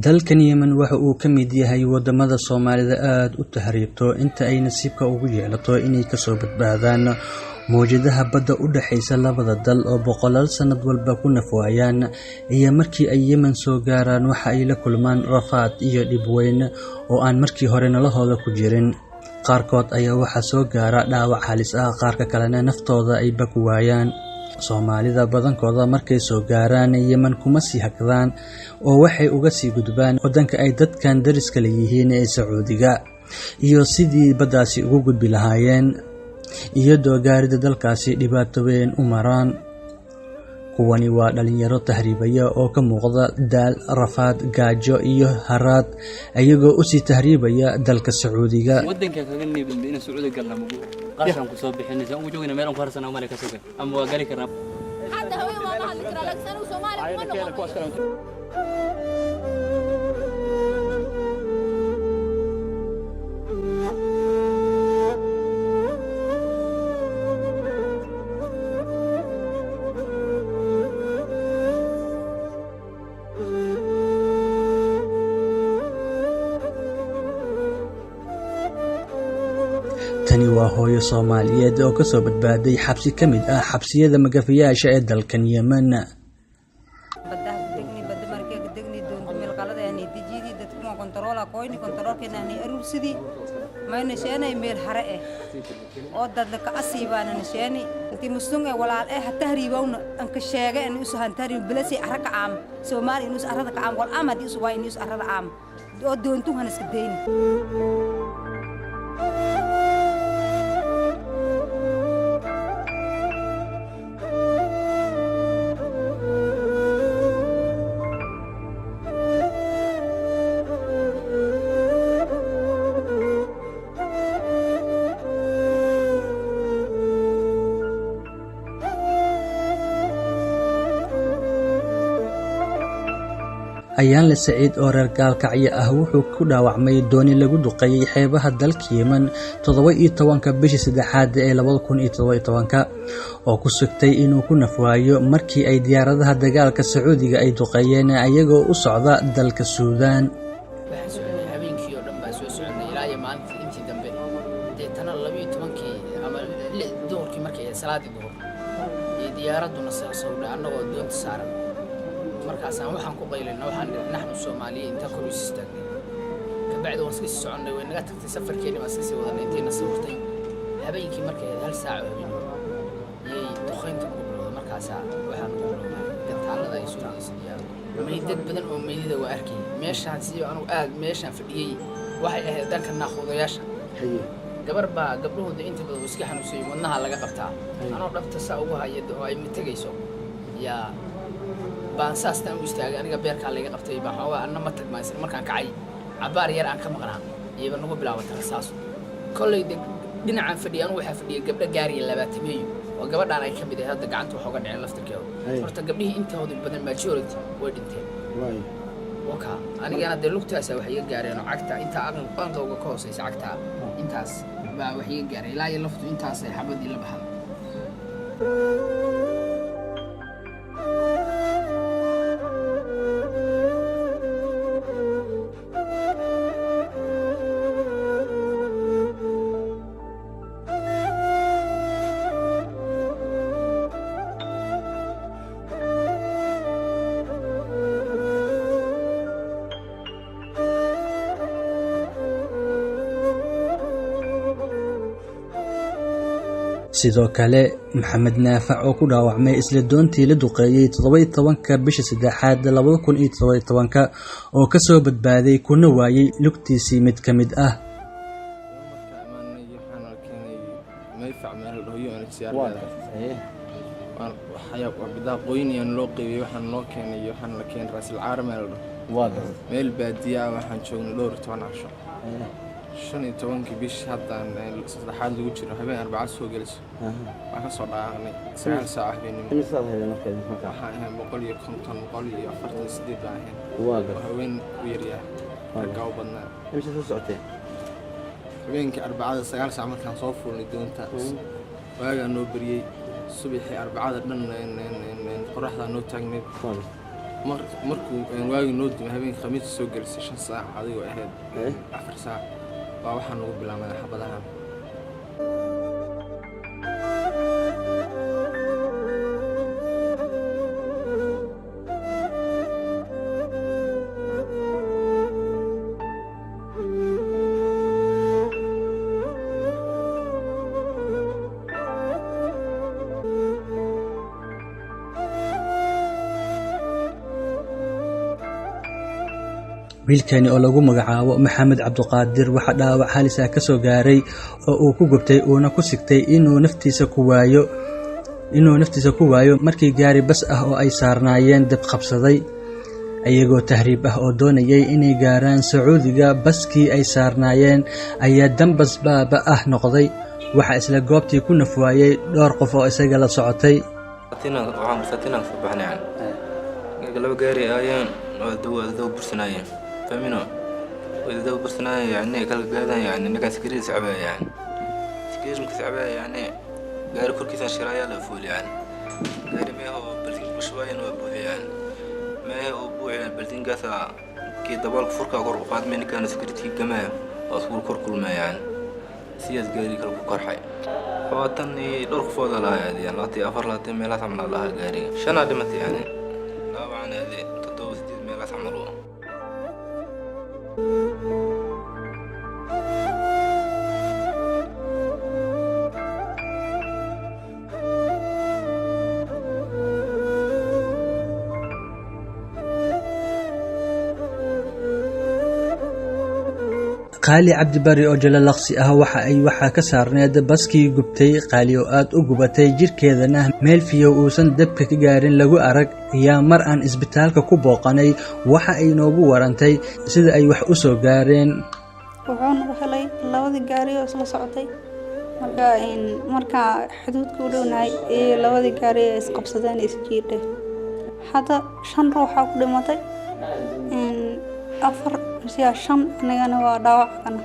Dalkan Yemen waxa uu ka mid yahay waddamada Soomaalida aad u tahriibto inta ay nasiibka ugu yeelato inay kasoo badbaadaan mowjadaha badda u dhaxaysa labada dal oo boqolaal sannad walba ku nafwaayaan. Iyo markii ay Yemen soo gaaraan, waxa ay la kulmaan rafaad iyo dhib weyn oo aan markii hore nolohooda ku jirin. Qaarkood ayaa waxaa soo gaara dhaawac halis ah, qaarka kalena naftooda ayba ku waayaan. Soomaalida badankooda markay soo gaaraan Yemen kuma sii hakadaan oo waxay uga sii gudbaan waddanka ay dadkan dariska leeyihiin ee Sacuudiga, iyo sidii baddaasi ugu gudbi lahaayeen, iyadoo gaarida dalkaasi dhibaato weyn u maraan. Kuwani waa dhalinyaro tahriibaya oo ka muuqda daal, rafaad, gaajo iyo haraad, iyagoo usii tahriibaya dalka Sacuudiga. Wadanka kaga nibin inaan Sacuudi galna mugu qashan ku soo bixinaysa ugu joogina meel aan ku harsana male ka sugay ama waa gali karnaa. Hadda haween waa ma hadli karaa, laakiin anigu Soomaali kuma noqon. Tani waa hooyo Soomaaliyeed oo kasoo badbaaday xabsi ka mid ah xabsiyada magafayaasha ee dalkan Yemen. Baddaha ku degni, badda markee ku degni, doonta meel qalada ahni dejidi, dadkuma kontaroola koyni, kontaroolkeena ahni aruursidii mayna sheenay meel hare eh oo dadla ka asiibaana sheeni intii muslim eh walaal eh tahriibowna anka sheegay in usu han tahriib bilasi arra ka aam Soomaali inus arrada ka aam wal aam hadii usu waa inus arrada aam oo doontu han iska deyni. Ayaanle Saciid oo reer Gaalkacyo ah wuxuu ku dhaawacmay dooni lagu duqeeyey xeebaha dalka Yemen 17-ka bishii saddexaad ee 2017-ka, oo ku sugtay inuu ku nafwaayo markii ay diyaaradaha dagaalka Sacuudiga ay duqeeyeen ayagoo u socda dalka Suudaan. Waxaan soconay habeenkii oo dhan baan soo soconay ilaa iyo maalintii intii dambe. Deetana 12-kii ama duhurkii markay ahayd, salaadii duhur iyo diyaaradduna sawdha annagoo doonta saaran. Markaasaan waxaan ku qaylinay, waxaan nidhi "Naxnu Soomaaliya". Intaa kor is istaagnay, kabacdi waan iska sii soconnay, way naga tagtay, safarkeeni baan iska sii wadanay. Intayna sawirtay habeenkii markay ahayd 1 saac oo habeenimo yay duqaynta ugu bilowday. Markaasaa waxaa nagu bilowday gantaalada ay soo ridaysay diyaaraddu. Meydad badan oo meydada waa arkayay meeshaan si anugu aad meeshaan fadhiyey. Waxay ahayd dhanka naaquudayaasha. Gabar baa gabdhahooda inta badan oo iska xanuunsanyay, wadnaha laga qabtaa. Anoo dhabta saa ugu haya oo ay mategayso yaa baan saastaan u istaagay. Aniga beerkaa layga qabtay baa xoogaa, anna ma tagmaa. Isla markaan kacay, cabbaar yar aan ka maqnaa iyaba nagu bilaabatay rasaasu. Kolley de dhinacaan fadhiyay anugu waxaa fadhiyay gabdho gaariya 20-meeyo oo gabadhaan ay ka mid ahayd. Hadda gacanta wax uga dhaceen laftirkeeda. Horta gabdhihii intooda badan majority way dhinteen. Waka anigana dee lugtaasa wax iga gaareen oo cagta intaa anqowga ka hooseysa, cagtaa intaas baa wax iga gaaray ilaa iyo laftu intaasay xabadii la baxday. Sidoo kale Maxamed Naafac oo ku dhaawacmay isla doontii la duqeeyey 17-ka bishii saddexaad 2017-ka, oo kasoo badbaaday kuna waayey lugtiisii mid ka mid ah. Marka imaanay waxaana la keenay Mayfac, meel la dhaho UNHCR leedahay. Bidaaqooyin loo qeybiyey, waxaana loo keenay, waxaana la keenay Raasil Caara meel la dhaho, meel baadiya ah. Waxaan joognay dhowr iyo toban casho. 15-kii bishii haddaan saddexaad lagu jiro, habeen Arbaca soo geliso, waan ka soo dhaqaaqnay 9 saac habeenimo. Waxaan ahayn 150, 148 baan ahayn oo haween u yaryahay, raggaa u badnaa. Habeenkii Arbacada 9 saac markaan soo fuulnay doonta, waagaa noo beriyey. Subaxii Arbacada dhan qoraxdaa noo taagneyd. Markuu waagi noo dumay, habeenkii Khamiista soo gelisay, 5 saac adigoo ahayd, 4 saac baa waxaa nagu bilaabmay xabadahan. Wiilkani oo lagu magacaabo Maxamed Cabduqaadir waxaa dhaawac halis ah ka soo gaaray oo uu ku gubtay uuna ku sigtay inuu naftiisa ku waayo markii gaari bas ah oo ay saarnaayeen dab qabsaday. Iyagoo tahriib ah oo doonayay inay gaaraan Sacuudiga, baskii ay saarnaayeen ayaa dambas baaba ah noqday. Waxaa isla goobtii ku nafwaayey dhowr qof oo isaga la socotay. Waxaan masaatiin kasoo baxnay, yani laba gaari aayeen oo dawa bursanaayeen, fahmino, way dawa bursanaayeen, yani kala gaadan, yani ninkaan sigareed sacbaya, yani sigareed marka sacbaya, yani gaari korkiisa shiraayaa la fuul, yani gaari meeha oo balsin ku shubaayeen waa buuxi, yani meeha oo buuxi balsinkaasa kii daboolka furka kor u qaadmay, ninkaan sigareedkii gamaya oo iskuul kor kulmaya, yani sidaas gaari kale ku korxay. 20 iyo dhowr qofooda lahaa, yani 24, 20 meelahaas camal lahaa. Gaariga shanaa dhimatay, yani dhaawacana ade toddoba, sideed meelahaas camal u. Qaali Cabdibari oo jalalaqsi ah waxa ay waxaa ka saarneed baskii gubtay. Qaali oo aad u gubatay, jirkeedana meel fiyow uusan dabka ka gaarin lagu arag, ayaa mar aan isbitaalka ku booqanay waxa ay noogu warantay sida ay wax u soo gaareen. Wuxuu nagu helay labadii gaari oo isla socotay. Marka markaa xuduudka u dhownahay iyo labadii gaari ee isqabsadeen, isjiidhay. Hadda shan ruuxaa ku dhimatay, afar siyaa, shan anigana waa dhaawac kana.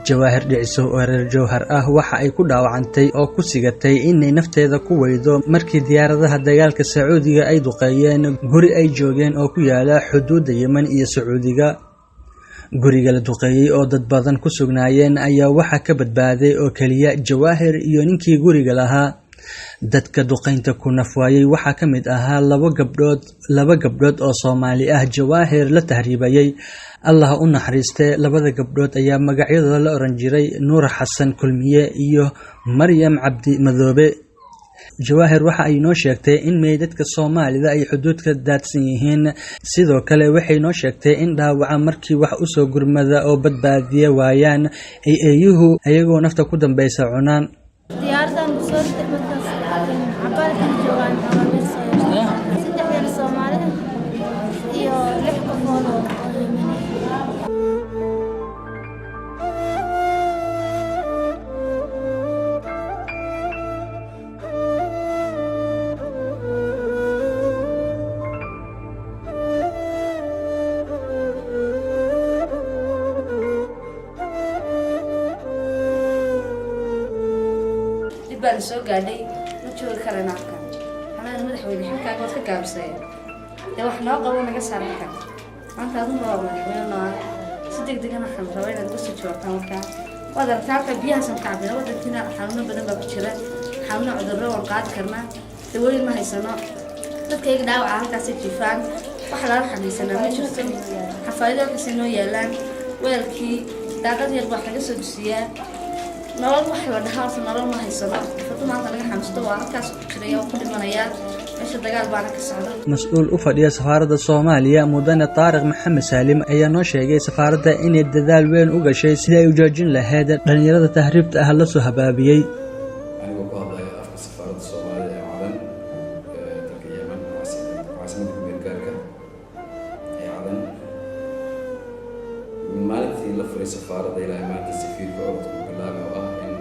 Jawaahir Dhicisow oo reer Jowhar ah waxa ay ku dhaawacantay oo ku sigatay inay nafteeda ku weydo markii diyaaradaha dagaalka Sacuudiga ay duqeeyeen guri ay joogeen oo ku yaala xuduudda Yemen iyo Sacuudiga. Guriga la duqeeyey oo dad badan ku sugnaayeen ayaa waxaa ka badbaaday oo keliya Jawaahir iyo ninkii guriga lahaa. Dadka duqeynta ku nafwaayey waxaa ka mid ahaa laba gabdhood oo Soomaali ah, Jawaahir la tahriibayay. Allah u naxariistee, labada gabdhood ayaa magacyadooda la oran jiray Nuur Xasan Kulmiye iyo Maryam Cabdi Madoobe. Jawaahir waxa ay noo sheegtay in meydadka Soomaalida ay xuduudka daadsan yihiin. Sidoo kale waxay noo sheegtay in dhaawaca markii wax usoo gurmada oo badbaadiya waayaan ay eeyuhu ayagoo nafta ku dambeysa cunaan. Diyaaradan soo riday markaas cabaarkan joogaan xoogaa soo yeeshay saddexdeena Soomaalida iyo lix qofood oo Yemeni. Dib baana soo gaadhay, ma joogi karana halkan. Xanaan madaxweyne, xilkaaga waad ka gaabisay, dee wax noo qabo, naga saar halkan. Maanta adunba waa madaxweyne noo ah, si deg degana waxaan rabaa inaad uga soo jawaabtaan. Markaa waad aragtaa halka biyahaasaan ka cabina. Wadankiina xanuuno badan baa ku jira, xanuuno cudurro waan qaadi karnaa, dawooyin ma haysano. Dadkayga dhaawaca halkaasay jiifaan, wax lala xaniisanaa ma jirto. Xafaayado halkaasay noo yaalaan, weelkii daaqad yar baa wax laga soo dusiyaa. Nolol wax la dhahaa horta nolol ma haysano. Fadu maanta naga xanuusto waa halkaas ku jiraya oo ku dhimanayaa meesha, dagaal baana ka socda. Mas-uul u fadhiya safaaradda Soomaaliya, mudane Taariq Maxamed Saalim, ayaa noo sheegay safaaradda inay dadaal weyn u gashay sidii ay u joojin lahayd dhalinyarada tahriibta ah la soo habaabiyey. Anigoo ku hadlaya afka safaaradda Soomaalida ee Cadan ee dalka Yemen, caasimadda kumeel gaarka ee Cadan, maalintii la furay safaaradda ilaa maanta safiirka orodka uu bilaabay oo ah in aan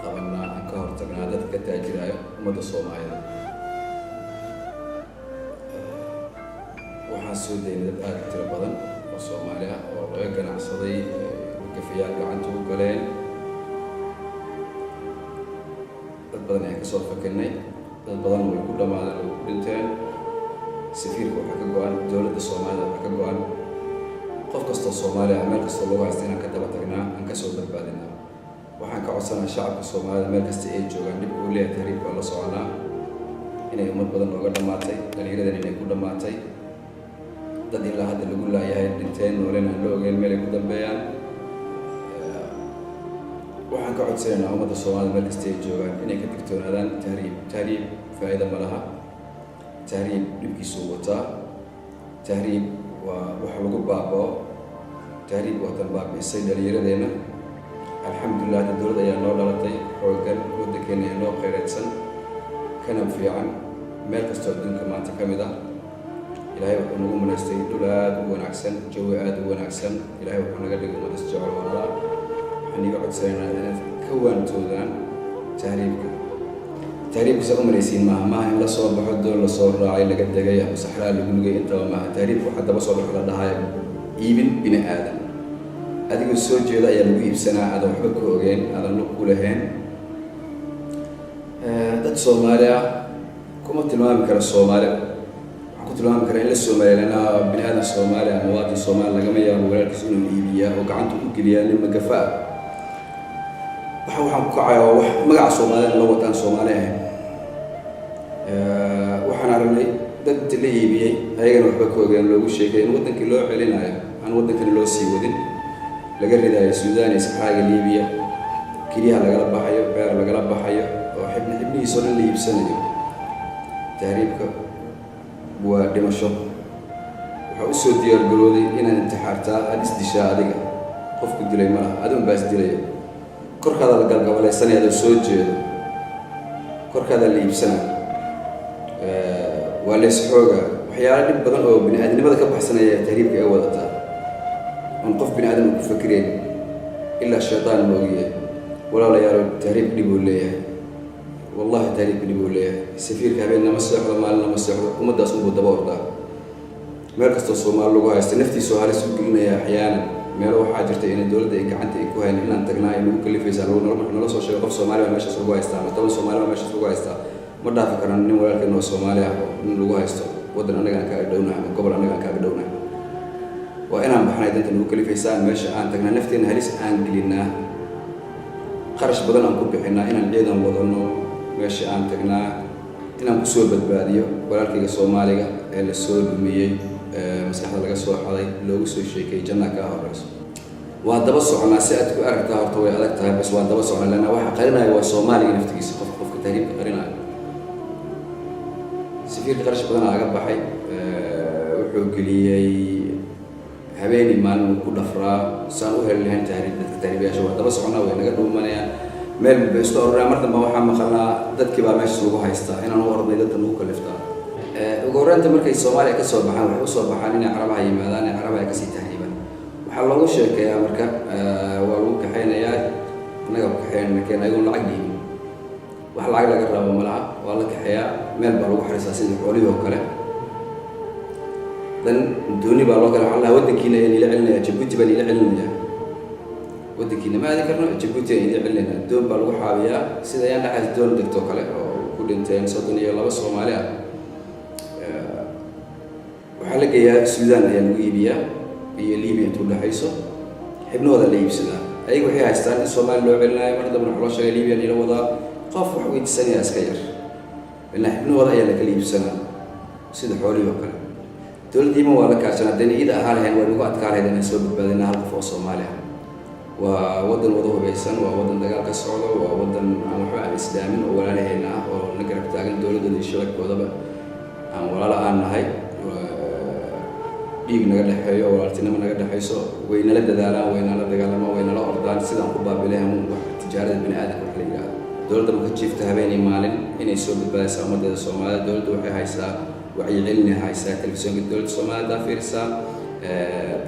qabanaa, aan ka hortagnaa dadka ka taajiraayo ummadda Soomaalida. Waxaan soo daynay dad aada u tiro badan oo Soomaali ah oo laga ganacsaday. Magafayaal gacanta u galeen. Dad badan ayaan kasoo fakinay, dad badan way ku dhammaadeen, way ku dhinteen. Safiirka waxaa ka go-an, dowladda Soomaalida waxaa ka go-an, qof kastoo Soomaali ah meel kastoo lagu haysta inaan ka daba tagnaa, aan kasoo badbaadinaa. Waxaan ka codsanaa shacabka Soomaalida meel kasta ay joogaan, dhibka uu leeyahay tahriibka waa la soconaa, inay ummad badan nooga dhammaatay, dhallinyaradan inay ku dhammaatay, dad ilaa hadda lagu laayahay, dhinteen nooleen aan la ogeyn meel ay ku dambeeyaan. Waxaan ka codsanaynaa ummadda Soomaalida meel kasta ay joogaan inay ka digtoonaadaan tahriib. Tahriib faa'iido ma laha, tahriib dhibkiisuu wataa, tahriib waa wax lagu baaba'o, tahriib waatan baabi'isay dhallinyaradeenna. Alxamdulilah, hadda dowlad ayaa noo dhalatay xooggan, waddankeena ayaa noo kheyraydsan, kana fiican meel kastoo adduunka maanta ka mid ah. Ilaahay wuxuu nagu manaystay dhul aada u wanaagsan, jawi aada u wanaagsan. Ilaahay wuxuu naga dhigay ummad isjecel, walaalaa. Waxaan iiga codsanaynaa inaad ka waantoodaan tahriibka. Tahriibka saa u malaysiin maaha, maaha in lasoo baxo, doon lasoo raacay, laga degay ama saxraa lagu lugay, intaba maaha. Tahriibka waxaa daba soo baxo la dhahaya iibin bini aadam. Adigoo soo jeeda ayaa lagu iibsanaa, aadan waxba ka ogeen, aadan lug ku lahayn. Dad Soomaali ah kuma tilmaami karo Soomaali, waxaan ku tilmaami karaa in la Soomaalilana bini aadan Soomaali ah, muwaadin Soomaali lagama yaabo walaalkiis inuu iibiyaa oo gacanta u geliyaa nin magafa ah. Waxaan ku kacayaa waa wax magaca Soomaalina la wataan, Soomaali ahayn. Waxaan aragnay dad inta la iibiyey, ayagana waxba ka ogeen, loogu sheegay in waddankii loo celinayo, aan waddankani loo sii wadin, laga ridaayo Suudaan iyo saxraaga Liibiya, keliyaha lagala baxayo, beer lagala baxayo, oo xibni xibnihiisoo dhan la iibsanayo. Tahriibka waa dhimasho. Waxaa u soo diyaargarooday inaad intixaartaa, aada isdishaa. Adiga qofku dilay ma laha, adigun baa isdilaya. Korkaada la galgabalaysanaya adoo soo jeedo, korkaada la iibsanaa, waa leys xooga. Waxyaala dhib badan oo bini aadamnimada ka baxsanaya tahriibka ay wadataa, oon qof bini aadam uu ku fakirayn ilaa shaytaan ma ogyahay. Walaalayaal, tahriibka dhib uu leeyahay, wallahi tahriibka dhib uu leeyahay. Safiirka habeen nama seexdo, maalin nama seexdo, ummaddaas unbuu daba ordaa. Meel kastoo Soomaali lagu haysta naftiisoo halis u gelinaya. Axyaanan meelo waxaa jirta inay dowladda ay gacanta ay ku hayn inaan tagnaa ay nagu kalifaysaa. Marka nala soo sheego qof Soomaali baa meeshaas lagu haystaa ama 10 Soomaali baa meeshaas lagu haystaa, ma dhaafi karno nin walaalkeen oo Soomaali ah oo nin lagu haysto waddan annaga aan kaaga dhownahay ama gobol annaga aan kaaga dhownahay. Waa inaan baxnay danta nagu kalifaysaa, meesha aan tagnaa, nafteena halis aan gelinaa, qarash badan aan ku bixinaa, inaan ciidan wadano, meesha aan tagnaa inaan kusoo badbaadiyo walaalkayga Soomaaliga ee la soo dhumiyey, maskaxda laga soo xaday, loogu soo sheekeeyey janna kaa horeyso. Waa daba soconaa. Si aad ku aragtaa horta way adag tahay, bas waa daba soconaa, leanna waxa qarinaya waa Soomaaliga naftigiisa. Qofka tahriibka qarinaya, safiirka qarash badan aga baxay, wuxuu geliyey habeenii maalin uu ku dhafraa saan u heli lahayn tahriib. Dadka tahriibayaasha waa daba soconaa, way naga dhuumanayaan, meel bay isku aruurayaan. Mar dambe waxaa maqalnaa dadkii baa meeshaas lagu haystaa, inaan u ordnay dadka nagu kaliftaa. Ugu horreynta markay Soomaaliya ka soo baxaan, waxay usoo baxaan inay Carabaha yimaadaan, inay Carabaha kasii tahriibaan. Waxaa loogu sheekeeyaa marka, waa lagu kaxaynayaa, annaga ku kaxeynana keen, ayagoon lacag dhiibin. Wax lacag laga rabo ma laha. Waa la kaxeeyaa, meel baa lagu xariistaa sidii xoolihii oo kale. Dan dooni baa loo kale, waxaa lahaa waddankiina ayaan ila celinaya, Jabuuti baan ila celinaya, waddankiina ma aadi karno, Jabuuti ayaan ila celinayna. Doon baa lagu xaabiyaa, sida ayaan dhexays doon degtoo kale oo ku dhinteen 32 Soomaali ah. Waxaa la geeyaa Suudaan ayaa lagu iibiyaa iyo Libiya intuu dhexayso, xibnahooda la iibsadaa. Ayaga waxay haystaan in Soomaaliya loo celinayo. Mar dambena waxaa loo sheegay Libiya nila wadaa. Qof wax weydiisanaya iska yar, ilaa xibnahooda ayaa la kala iibsanaa sida xoolihii oo kale. Dowladdiima waa la kaashanaa, dee iyada ahaa lahayn waa nagu adkaa lahayd inaan soo badbaadina hal qof oo Soomaali ah. Waa waddan wada hubaysan, waa waddan dagaal ka socdo, waa waddan aan waxba aan islaamin oo walaalaheenna ah oo na garab taagan, dowladdooda iyo shacabkoodaba aan walaalo aan nahay, dhiig naga dhexeeyo, walaaltinimo naga dhexeyso. Way nala dadaalaan, way nala dagaalamaan, way nala ordaan sidaan ku baabilahan wax tijaarada bini aadamka wax la yidhaahdo. Dowladda maka jiifta habeenii maalin inay soo badbaadaysaa ummaddeeda Soomaalida. Dowladda waxay haysaa wacyigelinay haysaa, telefishinka dowladda Soomaalida fiirisaa,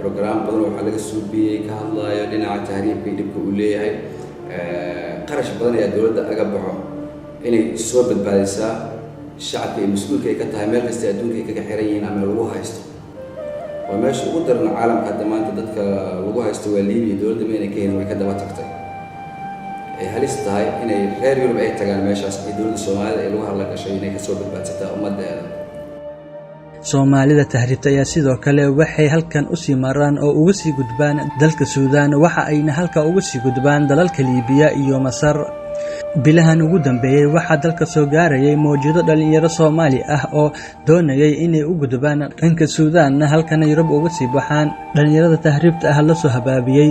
program badan waxaa laga suubiyey ka hadlaayo dhinaca tahriibka iyo dhibka uu leeyahay. Qarash badan ayaa dowladda aga baxo inay soo badbaadisaa shacabka iyo mas-uulka ay ka tahay meel kasta adduunka ay kaga xiran yihiin ama lagu haysto. Waa meesha ugu daran caalamka hadda maanta dadka lagu haysto waa Liibiya. Dowladda mayna ka helin, way ka daba tagtay. Ay halis tahay inay reer Yurub ay tagaan meeshaas iyo dowladda Soomaalida ay lagu hadla gashay inay kasoo badbaadsataa ummaddeeda. Soomaalida tahriibta ayaa sidoo kale waxay halkan usii maraan oo uga sii gudbaan dalka Suudaan, waxa ayna halka uga sii gudbaan dalalka Liibiya iyo Masar. Bilahan ugu dambeeyey waxaa dalka soo gaarayay mawjado dhalinyaro Soomaali ah oo doonayay inay u gudbaan dhanka Suudaan, halkana Yurub uga sii baxaan. Dhalinyarada tahriibta ah la soo habaabiyey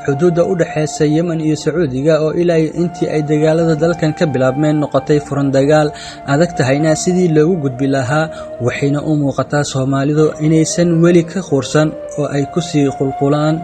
xuduudda u dhexeysa Yemen iyo Sacuudiga, oo ilaa intii ay dagaalada dalkan ka bilaabmeen noqotay furan dagaal, adag tahayna sidii loogu gudbi lahaa, waxayna u muuqataa Soomaalidu inaysan weli ka quursan oo ay kusii qulqulaan.